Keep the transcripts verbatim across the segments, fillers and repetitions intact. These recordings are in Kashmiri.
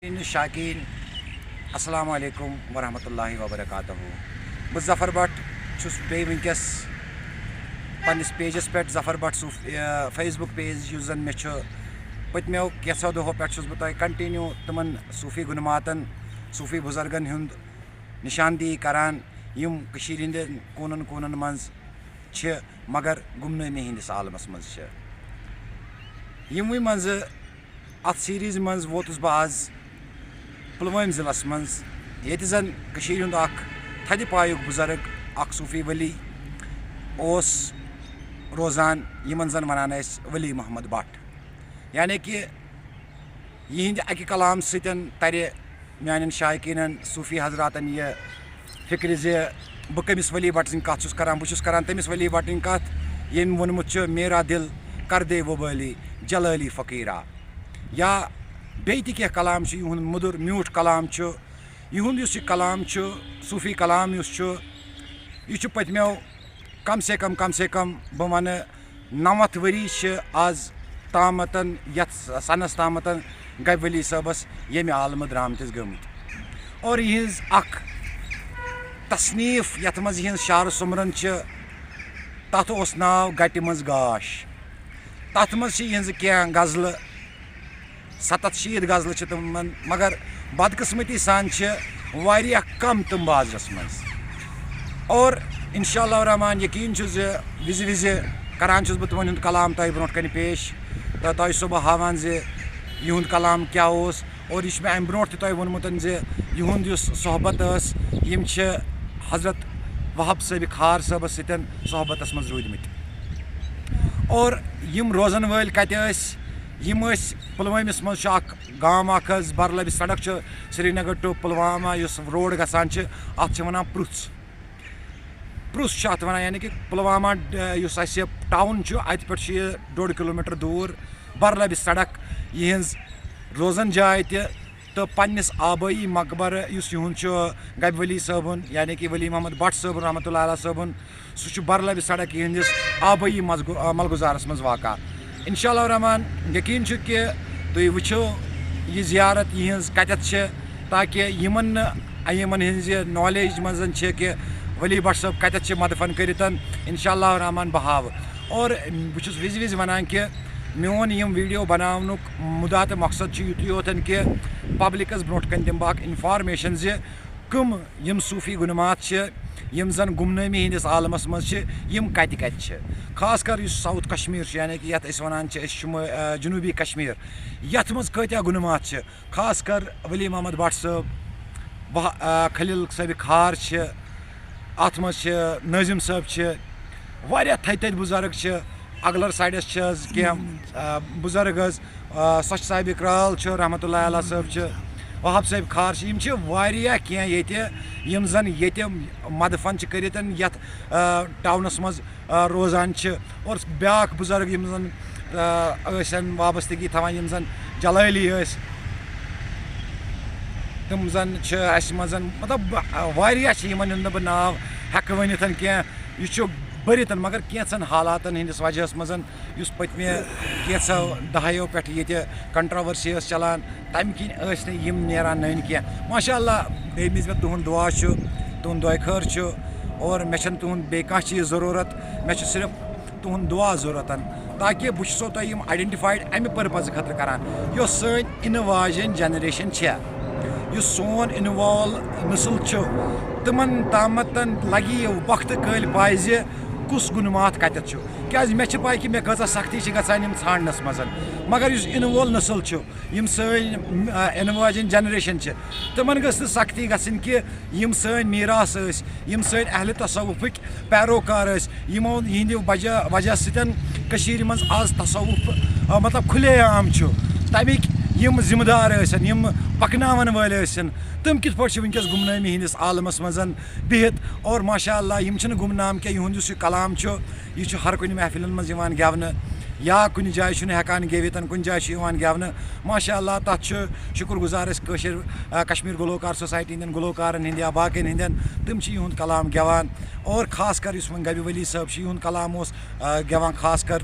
میٲنِس شاکیٖن، السلام علیکم ورحمۃ اللہ وبرکاتہ۔ بہٕ ظفر بٹ چھُس بیٚیہِ وٕنکیٚس پننِس پیجَس پٮ۪ٹھ، ظفر بٹ صوف-، یہِ Facebook page، یُس زَن مےٚ چھُ پٔتمیو کینٛژھو دۄہو پٮ۪ٹھ چھُس بہٕ تۄہہِ continue تِمَن صوٗفی گُنماتَن، صوٗفی بُزرگَن ہُنٛد نِشاندِہی کَران، یِم کٔشیٖرِ ہِنٛدٮ۪ن کوٗنَن کوٗنَن منٛز چھِ، مگر گُمنٲمی ہِنٛدِس عالمَس منٛز چھِ۔ یِموٕے منٛزٕ اَتھ series منٛز ووتُس بہٕ آز پُلوٲمۍ ضلعس منٛز، ییٚتہِ زَن کٔشیٖرِ ہُنٛد اَکھ تھدِ پایُک بُزرگ، اَکھ صوٗفی ؤلی اوس روزان، یِمَن زَن وَنان ٲسۍ ؤلی محمد بٹ۔ یعنی کہِ یِہِنٛدِ اَکہِ کلام سۭتۍ تَرِ میٛانٮ۪ن شائقیٖنَن، صوٗفی حضراتَن یہِ فِکرِ زِ بہٕ کٔمِس ؤلی بٹ سٕنٛدِ کَتھ چھُس کَران۔ بہٕ چھُس کَران تٔمِس ؤلی بٹ سٕنٛدِ کَتھ، ییٚمۍ ووٚنمُت چھُ، "میرا دل کر دے وہ بولی جلالی فقیرا"۔ یا بیٚیہِ تہِ کینٛہہ کلام چھُ یِہُنٛد، مُدُر میوٗٹھ کلام چھُ۔ یِہُنٛد یُس یہِ کلام چھُ، صوٗفی کلام یُس چھُ، یہِ چھُ پٔتمیو کم سے کم، کم سے کم بہٕ وَنہٕ نَمَتھ ؤری چھِ آز تامَتَن، یَتھ سَنَس تامَتَن گَبہِ ؤلی صٲبَس ییٚمہِ عالمہٕ درٛامتِس گٔمٕتۍ۔ اور یِہٕنٛز اَکھ تصنیٖف، یَتھ منٛز یِہٕنٛز شعر سُمرَن چھِ، تَتھ اوس ناو گَٹہِ منٛز گاش۔ تَتھ منٛز چھِ یِہٕنٛزٕ کینٛہہ غزلہٕ، ستتھ شیٖتھ غزلہٕ چھِ تِمن، مگر بدقسمتی سان چھِ واریاہ کم تِم بازرس منٛز۔ اور انشاء اللہ الرحمن یقین چھُ زِ وِزِ وِزِ کران چھُس بہٕ تِمن ہُنٛد کلام تۄہہِ برونٛٹھ کنہِ پیش، تہٕ تۄہہِ چھُسو بہٕ ہاوان زِ یِہُنٛد کلام کیٛاہ اوس۔ اور یہِ چھُ مےٚ امہِ برونٛٹھ تہِ تۄہہِ ووٚنمُت زِ یِہُنٛد یُس صحبت ٲس، یِم چھِ حضرت وہب صٲبِ کھار صٲبس سۭتۍ صحبتس منٛز روٗدۍمٕتۍ۔ اور یِم روزن وٲلۍ کتہِ ٲسۍ؟ یِم ٲسۍ، پُلوٲمِس منٛز چھُ اکھ گام اکھ حظ، بر لبہِ سڑک چھِ سرینگر to پُلوامہ یُس road گژھان چھِ، اتھ چھِ ونان پرُژھ۔ پرُژھ چھِ اتھ ونان، یعنی کہِ پُلوامہ، ڈ-، یُس اسہِ town چھُ، اتہِ پٮ۪ٹھ چھُ یہِ ڈوٚڈ کلوٗمیٹر دوٗر۔ بر لبہِ سڑک یِہٕنٛز روزن جاے تہِ تہٕ پننِس آبٲیی مقبرٕ یُس یِہُنٛد چھُ گبہِ ؤلی صٲبُن، یعنی کہِ ؤلی محمد بٹ صٲبُن رحمتہ اللہ علیہ صٲبُن، سُہ چھُ بر لبہِ سڑک یِہنٛدِس آبٲیی مزگو-، آ، ملگزارس منٛز واقع۔ انشاء اللہ الرحمن یقین چھُ کہِ تُہۍ وٕچھِو یہِ زیارت یِہٕنٛز کتٮ۪تھ چھِ، تاکہِ یِمن نہٕ، یِمن ہٕنٛزِ knowledge منٛز چھِ کہِ ؤلی بٹ صٲب کتٮ۪تھ چھِ مدفن کٔرِتھ، انشاء اللہ الرحمن بہٕ ہاوٕ۔ اور بہٕ چھُس وِزِ وِزِ ونان کہِ میون یِم video بناونُک مُدعا تہٕ مقصد چھُ یُتُے یوت کہِ publicس برونٛٹھ کنہِ دِمہٕ بہٕ اکھ information زِ کٕم یِم صوٗفی گُنمات چھِ، یِم زَن گُمنٲمی ہِنٛدِس عالمَس منٛز چھِ، یِم کَتہِ کَتہِ چھِ۔ خاص کر یُس south کشمیر چھُ، یعنی کہِ یَتھ أسۍ وَنان چھِ أسۍ شُمٲ-، آ، جنوٗبی کشمیر، یَتھ منٛز کۭتیٛاہ گُنمات چھِ۔ خاص کر ولی محمد بٹ صٲب، وہ-، آ، خلیل صٲبِ کھار چھِ، اَتھ منٛز چھِ نٲظِم صٲب چھِ، واریاہ تھٔدۍ تھٔدۍ بُزرگ چھِ۔ اگلر سایڈس چھِ حظ کینٛہہ، آ، بُزرگ حظ، آ، سۄچھ صاحبِ کرال چھُ، رحمتہ اللہ علیہ صٲب چھِ، وہاب صٲبِ کھار چھِ، یِم چھِ واریاہ کینٛہہ ییٚتہِ، یِم زن ییٚتہِ مدفن چھِ کٔرِتھ یتھ، آ، ٹاونس منٛز، آ، روزان چھِ۔ اور بیاکھ بُزرگ یِم زن، آ، ٲسۍ وابستگی تھاوان، یِم زن جلٲلی ٲسۍ، تِم زن چھِ اسہِ منٛز، مطلب، آ، واریاہ چھِ، یِمن ہُنٛد نہٕ بہٕ ناو ہٮ۪کہٕ ؤنِتھ کینٛہہ۔ یہِ چھُ بٔرِتھ، مگر کینٛژن حالاتن ہٕنٛدِس وجہس منٛز، یُس پٔتمہِ کینٛژھو دہایو پٮ۪ٹھ ییٚتہِ controversy ٲس چلان، تمہِ کِنۍ ٲسۍ نہٕ یِم نیران نٔنۍ کینٛہہ۔ ماشاء اللہ، بیٚیہِ میٖز مےٚ تُہُنٛد دُعا چھُ، تُہُنٛد دۄیہِ خٲر چھُ، اور مےٚ چھَنہٕ تُہُنٛد بیٚیہِ کانٛہہ چیٖز ضروٗرت، مےٚ چھُ صرف تُہُنٛد دُعا ضروٗرت، تاکہِ بہٕ چھُسو تۄہہِ یِم identified اَمہِ purposeہٕ خٲطرٕ کران، یۄس سٲنۍ یِنہٕ واجٮ۪ن generation چھےٚ، یُس سون یِنہٕ وول نسل چھُ، تِمن تامتن لگہِ یہِ وقتہٕ کٲلۍ پاے زِ کُس گُنہٕ ماتھ کتٮ۪تھ چھُ۔ کیازِ مےٚ چھِ پاے کہِ مےٚ کۭژاہ سختی چھِ گژھان یِم ژھانڈنس منٛز، مگر یُس یِنہٕ وول نسل چھُ، یِم سٲنۍ، آ، یِنہٕ واجٮ۪ن generation چھِ، تِمن گٔژھ نہٕ سختی گژھٕنۍ کہِ یِم سٲنۍ میٖراث ٲسۍ، یِم سٲنۍ اہلِ تصوفٕکۍ پیروکار ٲسۍ، یِمو، یِہنٛدِ وجہ، وجہ سۭتۍ کٔشیٖرِ منٛز آز تصوف، آ، مطلب، کھُلے عام چھُ۔ تَمِکۍ یِم ذمہٕ دار ٲسۍ، یِم پَکناوَن وٲلۍ ٲسۍ، تِم کِتھ پٲٹھۍ چھِ وٕنکیٚس گُمنٲمی ہِنٛدِس عالمَس منٛز بِہِتھ؟ اور ماشاء اللہ، یِم چھِنہٕ گُمنام کینٛہہ، یِہُنٛد یُس یہِ کلام چھُ، یہِ چھُ ہر کُنہِ محفِلَن منٛز یِوان گٮ۪ونہٕ، یا کُنہِ جایہِ چھُنہٕ ہٮ۪کان گٮ۪وِتھ، کُنہِ جایہِ چھُ یِوان گٮ۪ونہٕ۔ ماشاء اللہ، تَتھ چھُ شُکُر گُزار أسۍ کٲشِر، آ، کشمیر گلوکار society ہِنٛدٮ۪ن گلوکارَن ہِنٛدۍ یا باقیَن ہِنٛدٮ۪ن، تِم چھِ یِہُنٛد کلام گٮ۪وان۔ اور خاص کر یُس وۄنۍ گبی ولی صٲب چھُ، یِہُنٛد کلام اوس، آ، گٮ۪وان، خاص کر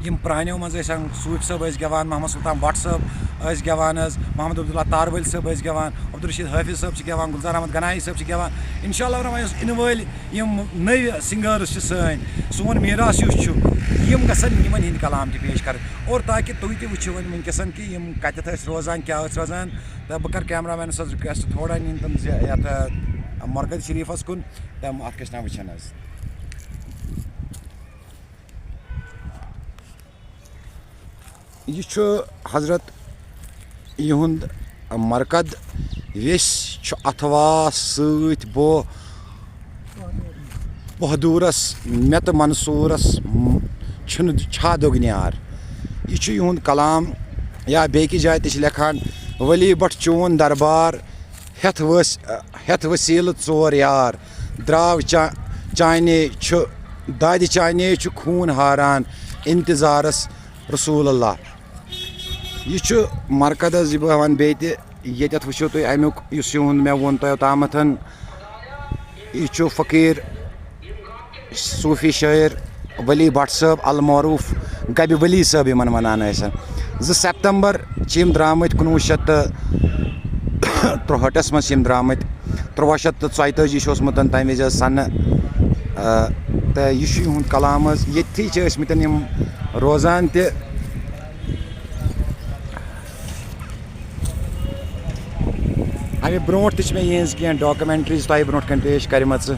یِم پرٛانیو منٛز ٲسۍ آسان، صوٗفۍ صٲب ٲسۍ گٮ۪وان، محمد سلطان بٹ صٲب، ٲسۍ گٮ۪وان حظ، محمد عبداللہ تاروٲلۍ صٲب ٲسۍ گٮ۪وان، عبدالرشید حٲفظ صٲب چھِ گٮ۪وان، گُلزار احمد گنایی صٲب چھِ گٮ۪وان۔ انشاء اللہ الرحمٰن، یُس یِنہٕ وٲلۍ یِم نٔوۍ سِنٛگٲرٕس چھِ سٲنۍ، سون میٖراث یُس چھُ، یِم گژھن یِمَن ہِنٛدۍ کلام تہِ پیش کَرٕنۍ۔ اور تاکہِ تُہۍ تہِ وٕچھِو وۄنۍ وٕنکیٚسَن کہِ یِم کَتٮ۪تھ ٲسۍ روزان، کیٛاہ ٲسۍ روزان۔ تہٕ بہٕ کَرٕ کیمرہ مینَس حظ رِکویسٹ، تھوڑا نِن تِم زِ یَتھ، اَ، مرکز شریٖفَس کُن، تہٕ اَتھ کیٛاہ چھِ ناو وٕچھان حظ۔ یہِ چھُ حضرت یِہُنٛد مرقد۔ ویٚسۍ چھُ اَتھٕ واس سۭتۍ بو بہدوٗرس مےٚ تہٕ منصوٗرس م-، چھُنہٕ چھا دۄگنیار۔ یہِ چھُ یِہُنٛد کلام۔ یا بیٚیہِ کہِ جایہِ تہِ چھِ لیکھان، ؤلی بٹ چون دربار ہٮ۪تھ ؤسۍ، ہٮ۪تھ ؤسیٖلہٕ ژور یار، درٛاو چا-، چانے چھُ، دادِ چانے چھُ خوٗن ہاران انتظارس رسول اللہ۔ یہِ چھُ مرقد حظ، یہِ بہٕ وَنہٕ بیٚیہِ تہِ، ییٚتٮ۪تھ وٕچھِو تُہۍ اَمیُک یُس یِہُنٛد مےٚ ووٚن تۄہہِ اوٚتامَتھ، یہِ چھُ فقیٖر صوٗفی شٲعر ولی بٹ صٲب المعروف گبہِ ولی صٲب یِمن ونان ٲسۍ۔ زٕ سپتمبر چھِ یِم درامٕتۍ، کُنوُہ شیٚتھ تہٕ ترٛوہٲٹھس منٛز چھِ یِم درامٕتۍ، ترٛوہ شیٚتھ تہٕ ژۄیتٲجی چھُ اوسمُت تمہِ وِزِ حظ سنہٕ۔ آ، تہٕ یہِ چھُ یِہُنٛد کلام حظ، ییٚتھی چھِ ٲسمٕتۍ یِم روزان تہِ۔ اَمہِ برونٛٹھ تہِ چھِ مےٚ یِہٕنٛز کینٛہہ documentaries تۄہہِ برونٛٹھ کَنہِ پیش کَرِمَژٕ۔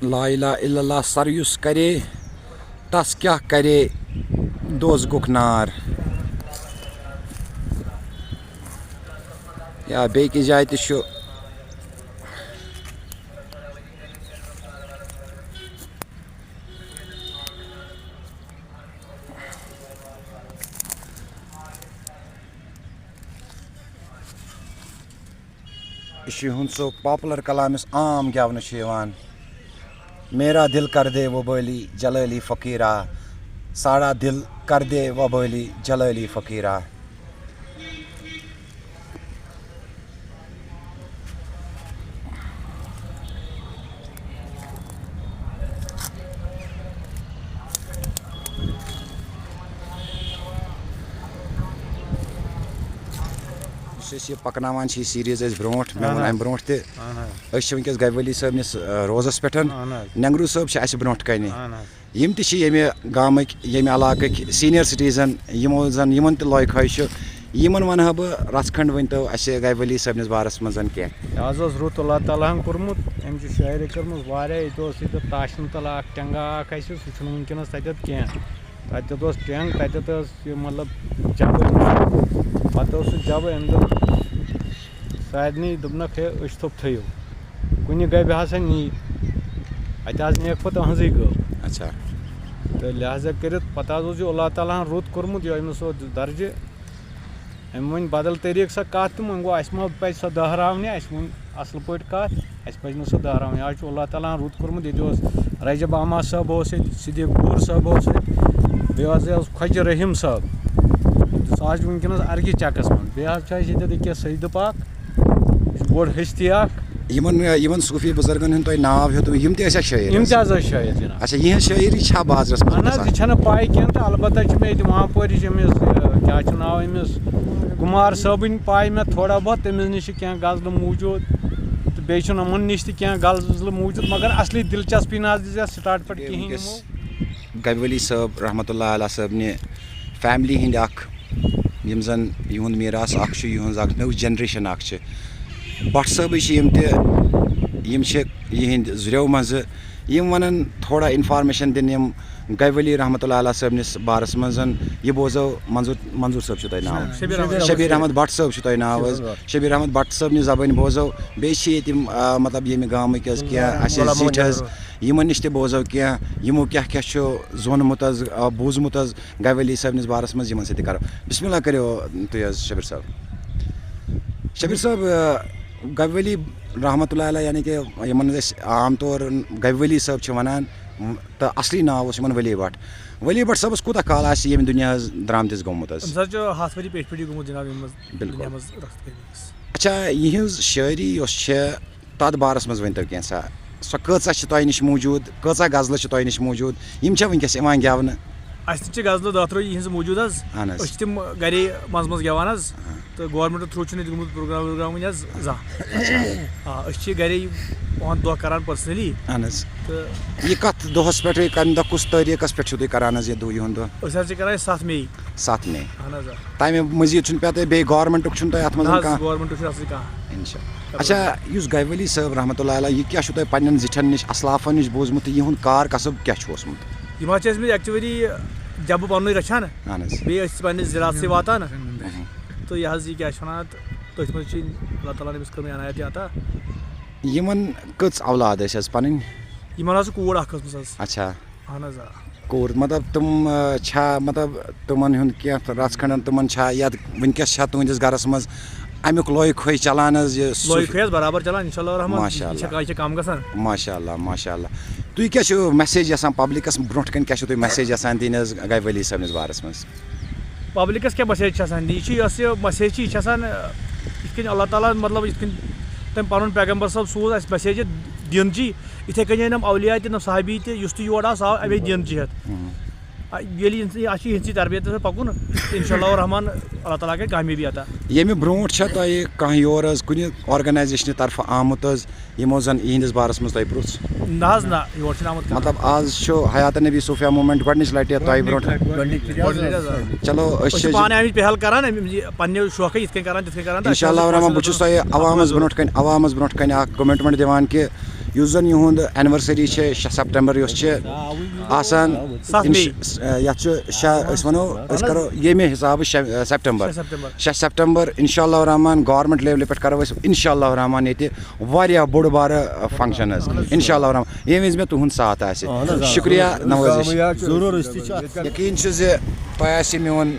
لا الہ الا اللہ سر یُس کرے، تس کیٛاہ کرے دوزگُک نار۔ یا بیٚیہِ کِس جایہِ تہِ چھُ۔ یہِ چھُ یِہُنٛد سُہ popular کلام یُس عام گٮ۪ونہٕ چھُ یِوان۔ میرا دل کر دے وبٲلی جلٲلی فقیرا، ساڑا دل کر دے وبٲلی جلٲلی فقیرا۔ یُس أسۍ یہِ پَکناوان چھِ، یہِ series أسۍ برونٛٹھ، مےٚ ووٚن اَہَن حظ۔ اَمہِ برونٛٹھ تہِ، اَہَن حظ۔ أسۍ چھِ وٕنکیٚس گَبہِ ؤلی صٲبنِس، آ، روزَس پٮ۪ٹھ۔ اَہَن حظ۔ نٮ۪نٛگروٗ صٲب چھِ اَسہِ برونٛٹھ کَنہِ۔ اَہَن حظ۔ یِم تہِ چھِ ییٚمہِ گامٕکۍ، ییٚمہِ علاقٕکۍ senior citizen، یِمو زَن، یِمَن تہِ لایق ہاے چھُ، یِمَن وَنہٕ ہا بہٕ رَژھ کھنٛڈ، ؤنۍ تو اَسہِ گَبہِ ؤلی صٲبنِس بارَس منٛز کینٛہہ۔ یہِ حظ اوس رُت اللہ تعالیٰ ہَن کوٚرمُت، أمۍ چھِ شٲعری کٔرمٕژ واریاہ، ییٚتہِ اوس ییٚتہِ تاشَن تَل اَکھ ٹٮ۪نٛگا اَکھ اَسہِ، سُہ چھُنہٕ وٕنکیٚنَس تَتٮ۪تھ کینٛہہ۔ تَتٮ۪تھ اوس ٹٮ۪نٛگ، تَتٮ۪تھ ٲس یہِ مطلب جَبہٕ، پَتہٕ اوس سُہ جَبہٕ، أمۍ دوٚپ سارنٕے، دوٚپنَکھ، "ہے، أچھ تھوٚپ تھٲیِو، کُنہِ گَبہِ ہسا نی، اَتہِ حظ نِیَکھ پَتہٕ أہٕنٛزٕے گٲو۔" اچھا۔ تہٕ لہذا کٔرِتھ پَتہٕ حظ اوس یہِ اللہ تعالیٰ ہَن رُت کوٚرمُت، یہِ أمِس اوس درجہِ۔ أمۍ ؤنۍ بدل طریٖقہٕ سۄ کَتھ تہٕ وۄنۍ گوٚو، اَسہِ ما پَزِ سۄ دہراونہِ، اَسہِ ووٚن اَصٕل پٲٹھۍ کَتھ، اَسہِ پَزِ نہٕ سُہ دہراوٕنۍ۔ آز چھُ اللہ تعالیٰ ہَن رُت کوٚرمُت، ییٚتہِ اوس رجب احمد صٲب اوس ییٚتہِ، صدیق گوٗر صٲب اوس ییٚتہِ، بیٚیہِ حظ اوس خۄجہِ رحیٖم صٲب۔ تہٕ سُہ حظ چھُ وٕنکیٚنَس عرگہِ چَکَس منٛز۔ بیٚیہِ حظ چھُ اَسہِ ییٚتٮ۪تھ ییٚکیٛاہ سیدٕ پاک، یہِ چھُ بوٚڑ ۂستی اَکھ۔ یِمَن، یِمَن صوٗفی بُزرگَن ہُنٛد تۄہہِ ناو ہیوٚتوُ، یِم تہِ ٲسیا شٲعر یِم حظ؟ تہِ حظ ٲسۍ شٲعر جِناب۔ اچھا، یِہٕنٛز شٲعری چھا بازرَس منٛز اَہَن حظ، گژھان؟ یہِ چھَنہٕ پَے کینٛہہ تہٕ البتہ چھِ مےٚ ییٚتہِ وانپورِچ أمِس، یہِ، کیٛاہ چھُ ناو أمِس؟ کُمار صٲبٕنۍ پَے مےٚ تھوڑا بہت، تٔمِس نِش چھِ کینٛہہ غزلہٕ موٗجوٗد تہٕ بیٚیہِ چھُنہٕ یِمَن نِش تہِ کینٛہہ غزلہٕ موٗجوٗد، مگر اَصلی دِلچسپی نہ حظ دِژ یَتھ start پٮ۪ٹھ بیٚیہِ کِہیٖنۍ وٕنکیٚس یِمو۔ گَبہِ ؤلی صٲب رحمتہ اللہ علیہ صٲبنہِ family ہِنٛدۍ اَکھ، یِم زَن یِہُنٛد میٖراث اَکھ چھُ، یِہٕنٛز اَکھ نٔو generation اَکھ چھِ۔ بٹ صٲبٕے چھِ یِم تہِ، یِم چھِ یِہِنٛدۍ زُرٮ۪و منٛزٕ۔ یِم وَنَن تھوڑا information دِنۍ یِم گَبہِ ؤلی رحمتہ اللہ علیہ صٲبنِس بارَس منٛز۔ یہِ بوزو منظوٗر، منظوٗر صٲب چھُ تۄہہِ ناو۔ شبیٖر احمد۔ شبیٖر احمد بٹ صٲب چھُ تۄہہِ ناو حظ۔ شبیٖر احمد بٹ صٲبنہِ زبٲنۍ بوزو۔ بیٚیہِ چھِ ییٚتہِ یِم، آ، مطلب ییٚمہِ گامٕکۍ حظ کینٛہہ اَسہِ غلام زِٹھۍ محمد حظ، نہروٗ۔ یِمَن نِش تہِ بوزو کینٛہہ، یِمو کیٛاہ کیٛاہ چھُ زونمُت حظ، آ، بوٗزمُت حظ گَبہِ ؤلی صٲبنِس بارَس منٛز، یِمَن سۭتۍ تہِ کَرو۔ بسم اللہ کٔرِو تُہۍ حظ شبیٖر صٲب۔ شبیٖر صٲب، آ، گَبہِ ؤلی رحمتہ اللہ علیہ، یعنی کہِ یِمَن أسۍ عام طور گَبہِ ؤلی صٲب چھِ وَنان، تہٕ اَصلی ناو اوس یِمَن ؤلی بٹ۔ ؤلی بٹ صٲبَس کوٗتاہ کال آسہِ ییٚمہِ دُنیا حظ درٛامتِس گوٚمُت حظ؟ أمِس حظ چھُ ہَتھ ؤری پیٚٹھۍ پیٚٹھی گوٚمُت جِناب ییٚمہِ منٛز، بِلکُل۔ دُنیا منٛز رَتھ کٔرمٕتِس۔ اچھا، یِہٕنٛز شٲعری یۄس چھےٚ، تَتھ بارَس منٛز ؤنۍ تو کینٛژھا۔ سۄ کۭژاہ چھِ تۄہہِ نِش موٗجوٗد؟ کۭژاہ غزلہٕ چھِ تۄہہِ نِش موٗجوٗد؟ یِم چھا وٕنکیٚس یِوان گٮ۪ونہٕ؟ اَسہِ نِش چھِ غزلہٕ دَہ ترٛوٚ یِہٕنٛز موٗجوٗد حظ۔ اہن حظ۔ أسۍ چھِ تِم گَرے منٛزٕ منٛزٕ گٮ۪وان حظ۔ اہن۔ تہٕ گورمٮ۪نٛٹ تھرٛوٗ چھُنہٕ ییٚتہِ گوٚمُت پروگرام وروگرام وٕنہِ حظ زانٛہہ۔ آ، أسۍ چھِ گَرے پانٛژھ دۄہ کَران پٔرسنٔلی۔ اہن حظ۔ تہٕ یہِ کَتھ دۄہَس پٮ۪ٹھ، کَمہِ دۄہ، کُس تٲریٖخَس پٮ۪ٹھ چھُو تُہۍ کَران حظ یہِ دۄہ، یِہُنٛد دۄہ؟ أسۍ حظ چھِ کَران یہِ ستھ مے۔ ستھ مے۔ اہن حظ، آ۔ تَمہِ مٔزیٖد چھُنہٕ پٮ۪تہٕ بیٚیہِ گورمٮ۪نٛٹُک چھُنہٕ تۄہہِ اَتھ منٛز نہ حظ، کانٛہہ؟ گورمٮ۪نٛٹُک چھُنہٕ اَتھ سۭتۍ کانٛہہ۔ اِنشاء اللہ۔ اچھا، یُس گَوی ؤلی صٲب رحمتہ اللہ علیہ، یہِ کیٛاہ چھُو تۄہہِ پنٛنٮ۪ن زِٹھٮ۪ن نِش، اَسلافَن نِش بوٗزمُت تہٕ یِہُنٛد کار کسب کیٛاہ چھُ اوسمُت؟ یِم حظ چھِ ٲسۍمٕتۍ actually جَبہٕ پَننُے رَچھان۔ اہن حظ۔ بیٚیہِ ٲسۍ پنٛنِس زِراعتسٕے واتان۔ مہم۔ تہٕ یہِ حظ یہِ کیٛاہ چھِ وَنان اَتھ، تٔتھۍ منٛز چھِ اللہ تعالیٰ ہَن أمِس کٔرمٕژ عنایت عطا۔ یِمَن کٔژ اولاد ٲسۍ حظ پَنٕنۍ؟ یِمَن حظ چھِ کوٗر اَکھ ٲسمٕژ حظ۔ اچھا۔ اہن حظ، آ۔ کوٗر، مطلب، تِم، آ، چھا، مطلب، تِمَن ہُنٛد کینٛہہ رَژھ کھنٛڈَن تِمَن چھا یَتھ وٕنکیٚس چھا تُہٕنٛدِس گَرَس منٛز اَمیُک لوے کھوے چَلان حظ، یہِ لوے صوٗفی؟ کھوے حظ برابر چَلان، اِنشاء اللہ الرحمٰن۔ ماشاء یہِ چھا اللہ۔ کَم، یہِ چھا کَم گژھان؟ ماشاء اللہ، ماشاء اللہ۔ تُہۍ کیٛاہ چھِو message یَژھان پبلِکَس برونٛٹھ کَنہِ، کیٛاہ چھِو تُہۍ message یَژھان دِنۍ حظ گَوی ؤلی صٲبنِس بارَس منٛز؟ پبلِکَس کیٛاہ message چھِ آسان دِنۍ؟ یہِ چھِ، یۄس یہِ message چھِ، یہِ چھِ آسان، آ، یِتھ کٔنۍ اللہ تعالیٰ ہَن، مطلب، یِتھ کٔنۍ تٔمۍ پَنُن پیغمبر صٲب سوٗز اَسہِ message دِنچی، یِتھَے کٔنۍ یِم اولیاء تہِ، یِم صحابی تہِ، یُس تہِ یور آو، سُہ آو اَمے دیٖنچی ہٮ۪تھ۔ ہُم۔ آ، ییٚلہِ اِنس-، اَسہِ چھِ یِہِنٛدسٕے تربیتَس پٮ۪ٹھ پَکُن، تہٕ اِنشاء اللہ الرحمٰن، اللہ تعالیٰ کَرِ کامیٲبی عطا۔ ییٚمہِ برونٛٹھ چھا تۄہہِ کانٛہہ یور حظ کُنہِ organization طرفہٕ آمُت حظ، یِمو زَن یِہِنٛدِس بارَس منٛز تۄہہِ پرُژھ؟ نہ حظ، نہ، یور چھِنہٕ آمُت کانٛہہ۔ مطلب، آز چھُ حیات نبی صوفیہ movement گۄڈٕنِچ لٹہِ تۄہہِ برونٛٹھ۔ گۄڈٕنِچ لٹہِ حظ۔ چلو، أسۍ أسۍ چھِ چھِ پانہٕ اَمِچ پہل کران، اَمہِ، یہِ پننہِ شوقہٕ یِتھ کٔنۍ کران، تِتھ کٔنۍ کران، تہٕ اِنشاء اللہ اَسہِ چھِ الرحمٰن، بہٕ چھُس تۄہہِ عوامَس برونٛٹھ کَنہِ، عوامَس برونٛٹھ کَنہِ اَکھ commitment دِوان کہِ یُس زَن یِہُنٛد anniversary چھِ شےٚ سپٹمبر یۄس چھِ آسان، ستھ مے۔ اِنش-، یَتھ چھُ شےٚ، أسۍ وَنو، أسۍ کَرو ییٚمہِ حسابہٕ شےٚ، سپٹمبر۔ شےٚ سپٹمبر۔ شےٚ سپٹمبر، اِنشاء اللہ الرحمٰن، government level پٮ۪ٹھ کَرو أسۍ اِنشاء اللہ الرحمٰن ییٚتہِ واریاہ بوٚڑ بارٕ function حظ، اِنشاء اللہ الرحمٰن، ییٚمہِ وِزِ مےٚ تُہُنٛد ساتھ آسہِ۔ اہن حظ، آ، شُکریہ، ضروٗر، نوٲزِش۔ ضروٗر، أسۍ تہِ چھِ اَتھ۔ یقیٖن چھُ زِ تۄہہِ آسہِ میون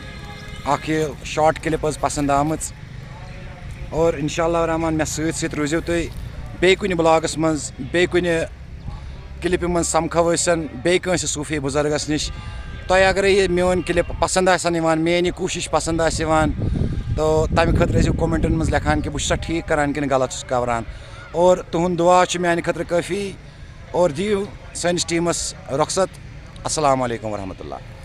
اَکھ یہِ short clip حظ پَسنٛد آمٕژ۔ اور اِنشاء اللہ الرحمٰن، مےٚ سۭتۍ سۭتۍ روٗزِو تُہۍ۔ بیٚیہِ کُنہِ vlogس منٛز، بیٚیہِ کُنہِ clipہِ منٛز سَمکھو أسۍ بیٚیہِ کٲنٛسہِ صوٗفی بُزرگَس نِش۔ تۄہہِ اگرے یہِ میون clip پَسنٛد آسن یِوان، میٲنۍ یہِ کوٗشِش پَسنٛد آسہِ یِوان، تو تَمہِ خٲطرٕ ٲسۍزیو commentن منٛز لیکھان کہِ بہٕ چھُسا ٹھیٖک کران کِنہٕ غلط چھُس کران۔ اور تُہُنٛد دُعا چھُ میانہِ خٲطرٕ کٲفی۔ اور دِیِو سٲنِس teamس رۄخصت۔ السلام علیکم ورحمۃ اللہ۔